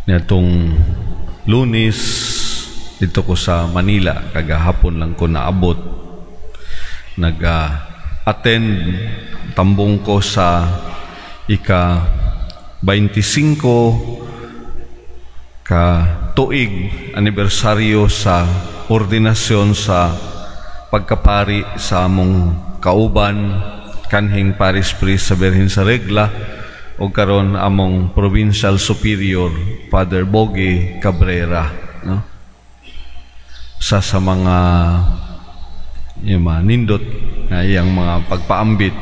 Niadtong Lunes didto ko sa Manila, kagahapon lang ko naabot. Nag attend tambong ko sa ika 25 ka tuig anibersaryo sa ordinasyon sa pagkapari sa among kauban kanhing parish priest sa Birhen sa Regla o karon among provincial superior, Father Bogie Cabrera, no? Sa mga yung mga nindot nga iyang mga pagpaambit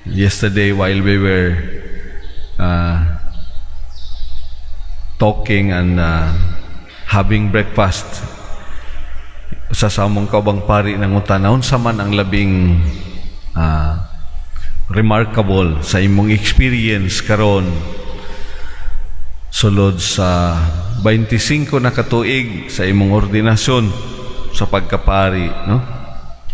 yesterday while we were talking and having breakfast, usa sa among kaubang pari nangutana unsa man ang labing remarkable sa imong experience karon sulod sa 25 na katuig sa imong ordinasyon sa pagkapari, no,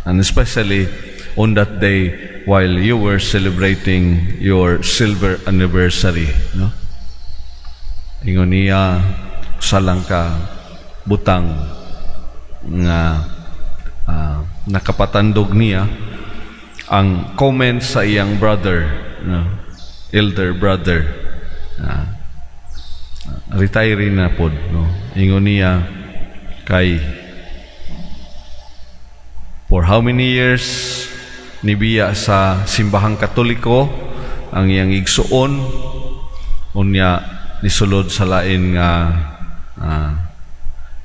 and especially on that day while you were celebrating your silver anniversary, no? Ingon niya, usa lang ka butang nga nakapatandog niya, ang comment sa iyang brother, no, elder brother, retiree na pod, no? Ingon niya kay for how many years nibiya sa Simbahang Katoliko ang iyang igsuon, unya nisulod sa lain nga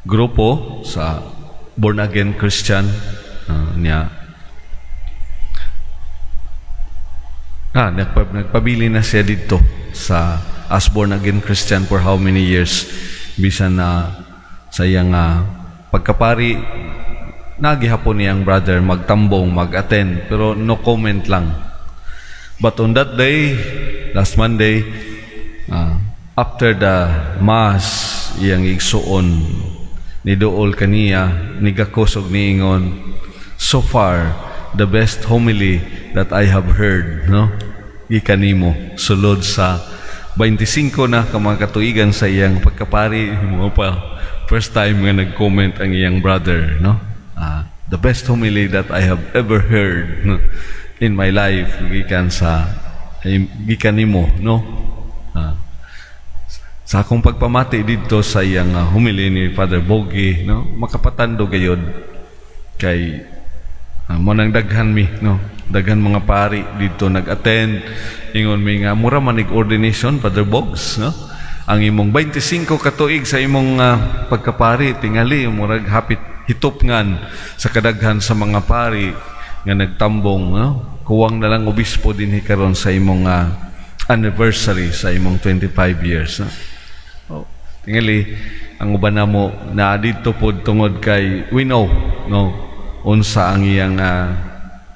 grupo sa born again Christian niya. Nagpabili na siya didto sa as born again Christian for how many years, bisan na sa iyang pagkapari nagihapon niyang brother magtambong, mag-attend, pero no comment lang. But on that day, last Monday, after the mass, iyang igsuon niduol kaniya, nigakos og niingon, "So far the best homily that I have heard, no, gikan nimo sulod sa 25 na ka mga katuigan sa iyang pagkapari." Mo pa first time nga nag-comment ang iyang brother, no, "The best homily that I have ever heard, no, in my life gikan nimo," no? Sa akong pagpamati didto sa iyang homily ni Father Bogie, no, makapatando gayod kay mo nang daghan mi, no, daghan mga pari didto nag-attend, ingon mi nga mura man ordination, Father Bogs, no, ang imong 25 katuig sa imong pagkapari. Tingali murag hapit hitupngan sa kadaghan sa mga pari nga nagtambong, no? Kuwang na lang obispo dinhi karon sa imong anniversary sa imong 25 years, no? Oh, tingali ang uban namo na didto pod tungod kay we know, no, unsa ang iyang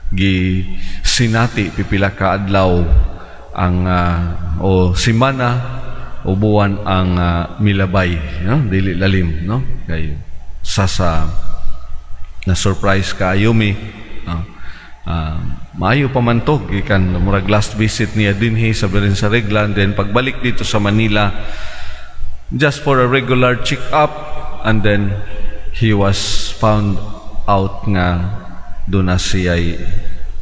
gi sinati pipila ka adlaw ang o simana o buwan ang milabay, no? Dili lalim, no, kay sa na surprise kaayo mi, no? Maayo pa man to gikan murag last visit niya dinhi sa Birhen sa Regla, and then pagbalik didto sa Manila just for a regular check-up, and then he was found out nga duna siya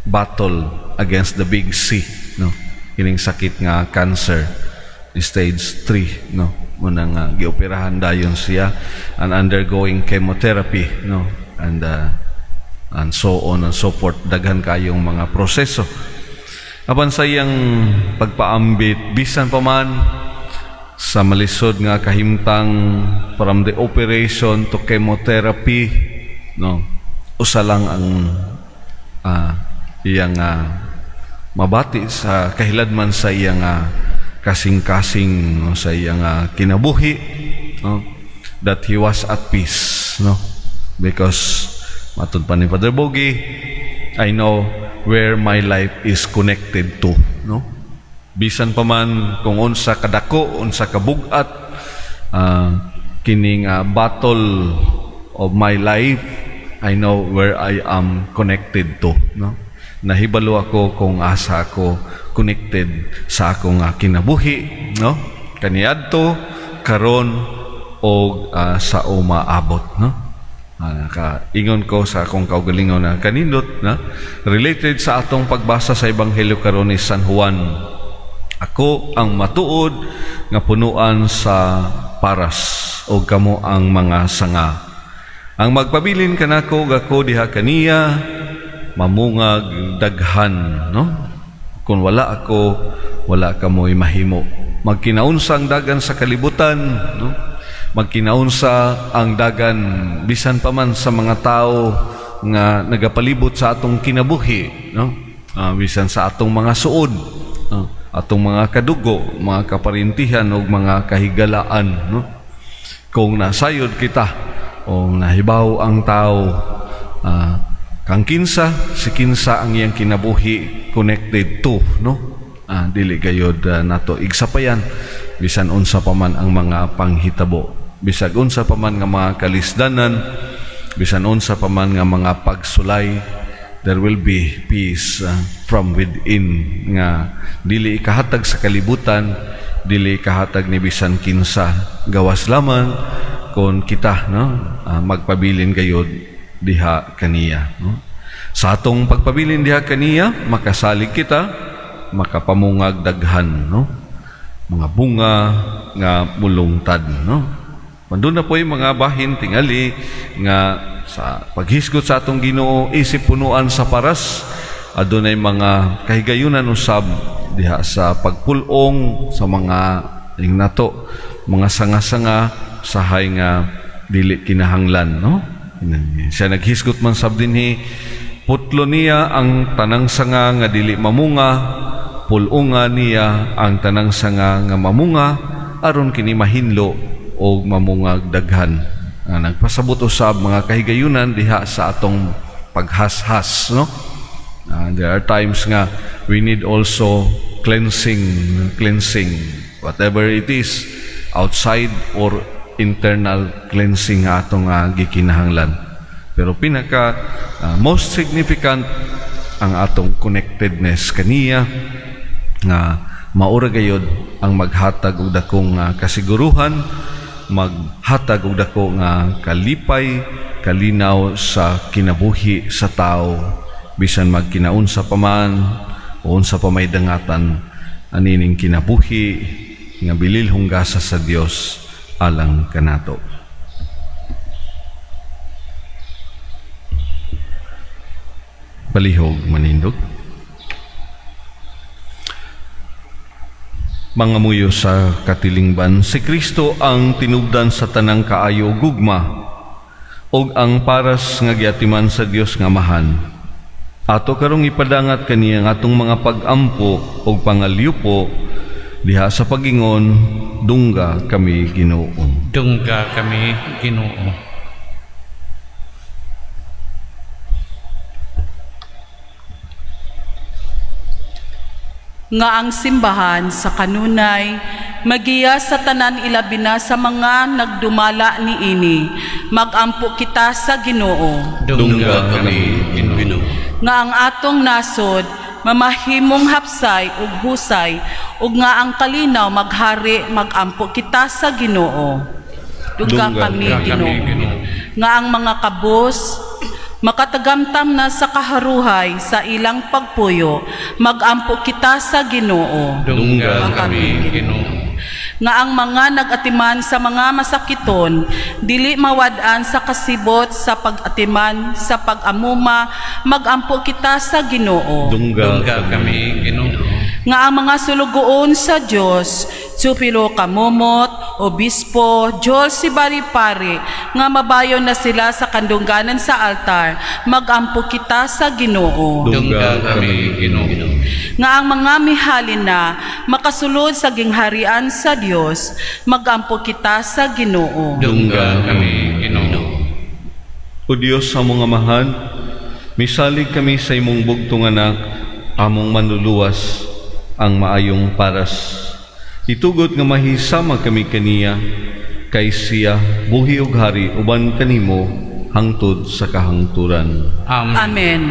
battle against the big C, no, kining sakit nga cancer stage 3, no? Mao nang gioperahan dayon siya and undergoing chemotherapy, no, and so on and so forth, daghan kayong mga proseso. Apan sa iyang pagpaambit, bisan pa man sa malisod nga kahimtang from the operation to chemotherapy, no, usa lang ang iyang mabati sa kahiladman sa iyang kasing-kasing, no, sa iyang kinabuhi, no, that he was at peace, no, because matud pa ni Father Bogie, "I know where my life is connected to," no? Bisan pa man kung unsa kadako, unsa kabugat kining battle of my life, I know where I am connected to, no? Nahibalo ako kung asa ako connected sa akong kinabuhi, no, kaniadto. karon og sa umaabot, no? Nakaingon ko sa akong kaugalingon na kanindot, na related sa atong pagbasa sa ebanghelyo karon ni San Juan. Ako ang matuod nga punuan sa paras og kamo ang mga sanga. Ang magpabilin kanako ug ako diha kaniya mamungag daghan, no? Kung wala ako, wala kamoy mahimo. Magkinaunsa ang dagan sa kalibutan, no? Magkinaunsa ang dagan bisan pa man sa mga tao nga nagapalibot sa atong kinabuhi, no? Bisan sa atong mga suod, no? Atong mga kadugo, mga kaparintihan ug mga kahigalaan, no? Kung nasayod kita o nahibaw ang tao, kang kinsa, si kinsa ang iyang kinabuhi connected to, no? Dili gayod nato igsapayan bisan unsa pa man ang mga panghitabo, bisag unsa pa man nga mga kalisdanan, bisan unsa pa man nga mga pagsulay, there will be peace from within nga dili ikahatag sa kalibutan, dili ikahatag ni bisan kinsa, gawas lamang kon kita, no, magpabilin gayod diha kaniya, no? Sa atong pagpabilin diha kaniya, makasalig kita, makapamungag daghan, no, mga bunga nga mulungtad, no? Manduna po yung mga bahin tingali nga sa paghisgot sa atong Ginoo isip punuan sa paras, adunay mga kahigayunan usab diha sa pagpulong sa mga ingnato, mga sanga-sanga sahay nga dili kinahanglan, no? Siya naghisgot man sab dinhi, putlo niya ang tanang sanga nga dili mamunga, pulunga niya ang tanang sanga nga mamunga, aron kini mahinlo og mamungag daghan. Nagpasabot usab mga kahigayunan diha sa atong paghashas, no? There are times nga we need also cleansing, whatever it is, outside or internal cleansing nga atong gikinahanglan. Pero pinaka most significant ang atong connectedness kaniya nga maura gayod ang maghatag og dakong kasiguruhan, maghatag og dako nga kalipay, kalinaw sa kinabuhi sa tao, bisan magkinaunsa pa man o unsa pa may dangatan anining kinabuhi nga bililhong gasa sa Dios alang kanato. Palihog manindog. Mangamuyo sa katilingban, si Kristo ang tinubdan sa tanang kaayo gugma ug ang paras nga giatiman sa Dios nga Amahan. Ato karong ipadangat kaniya ang atong mga pag-ampo ug pangalyupo diha sa pagingon, dungga kami Ginoo. Dungga kami Ginoo. Nga ang simbahan sa kanunay magiya sa tanan ilabi na sa mga nagdumala niini. Magampo kita sa Ginoo. Dungga kami Ginoo. Nga ang atong nasod mamahimong hapsay ug husay ug nga ang kalinaw maghari, magampo kita sa Ginoo. Dungga kami Ginoo. Nga ang mga kabus makatagamtam na sa kaharuhay sa ilang pagpuyo, magampo kita sa Ginoo. Dungga kami Ginoo. Nga ang mga nagatiman sa mga masakiton dili mawad-an sa kasibot sa pag-atiman sa pag-amuma, magampo kita sa Ginoo. Dungga kami Ginoo. Nga ang mga sulugoon sa Dios, Tsupilo Kamumot, Obispo, Joel Sibaripari, nga mabayon na sila sa kandungganan sa altar, magampo kita sa Ginoo. Dungga kami Ginoo. Nga ang mga mihalin na makasulod sa gingharian sa Dios, magampo kita sa Ginoo. Dungga kami Ginoo. O Dios sa among Amahan, misalig kami sa imong bugtong anak, among manluluwas, ang maayong paras. Itugot nga mahisama kami kaniya, kay siya buhi ug hari uban kanimo hangtod sa kahangturan. Amen. Amen.